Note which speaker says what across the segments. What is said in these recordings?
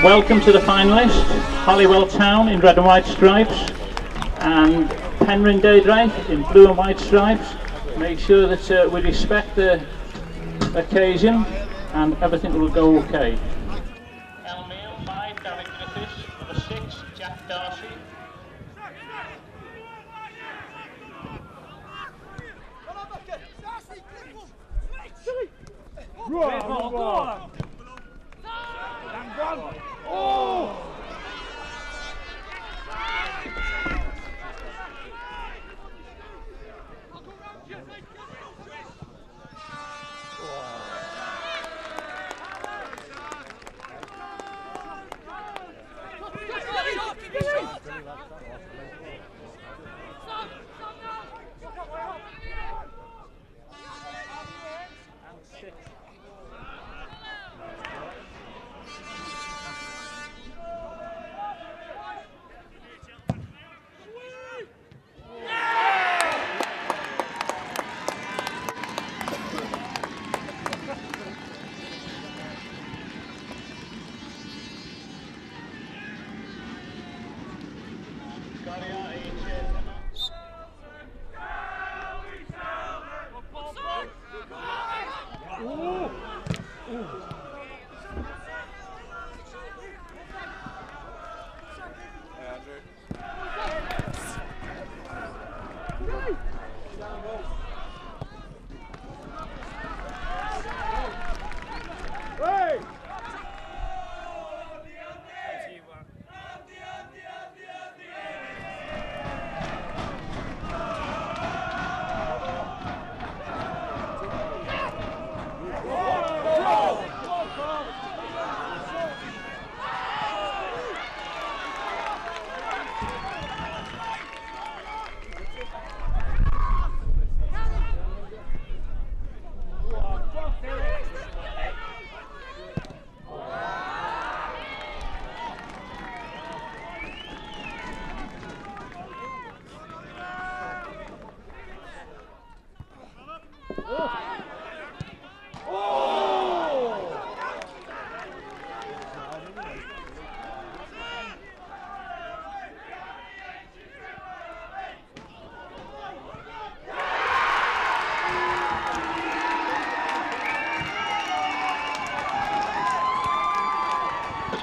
Speaker 1: Welcome to the finalists, Holywell Town in red and white stripes and Penrhyndeudraeth in blue and white stripes. Make sure that we respect the occasion and everything will go okay. Elmil 5, David Griffiths. Number 6, Jack Darcy.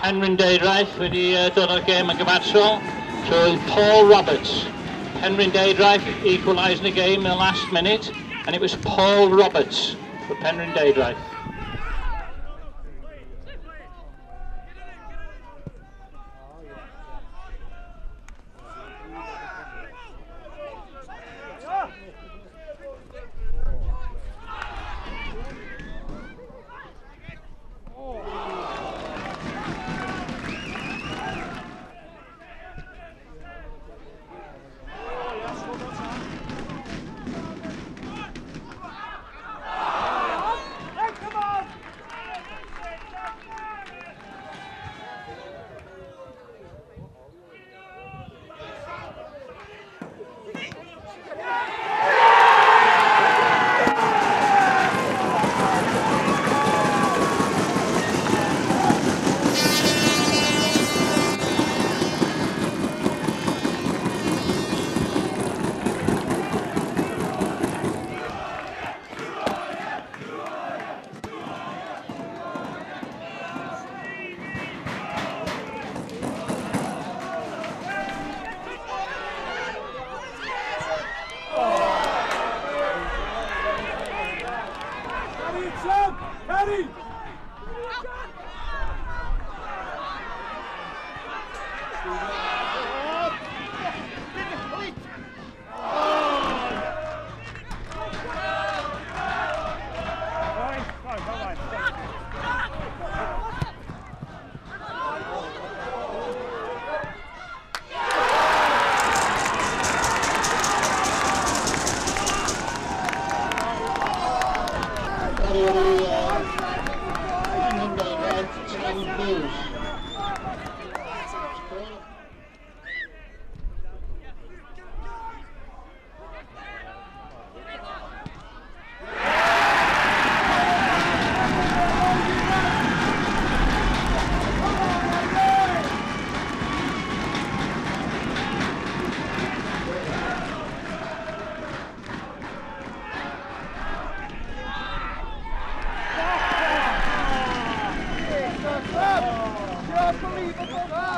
Speaker 1: Penrhyndeudraeth wedi dod o'r gêm yn gyfartal trwy Paul Roberts. Penrhyndeudraeth equalised the game in the last minute, and it was Paul Roberts for Penrhyndeudraeth.
Speaker 2: Go, go, go!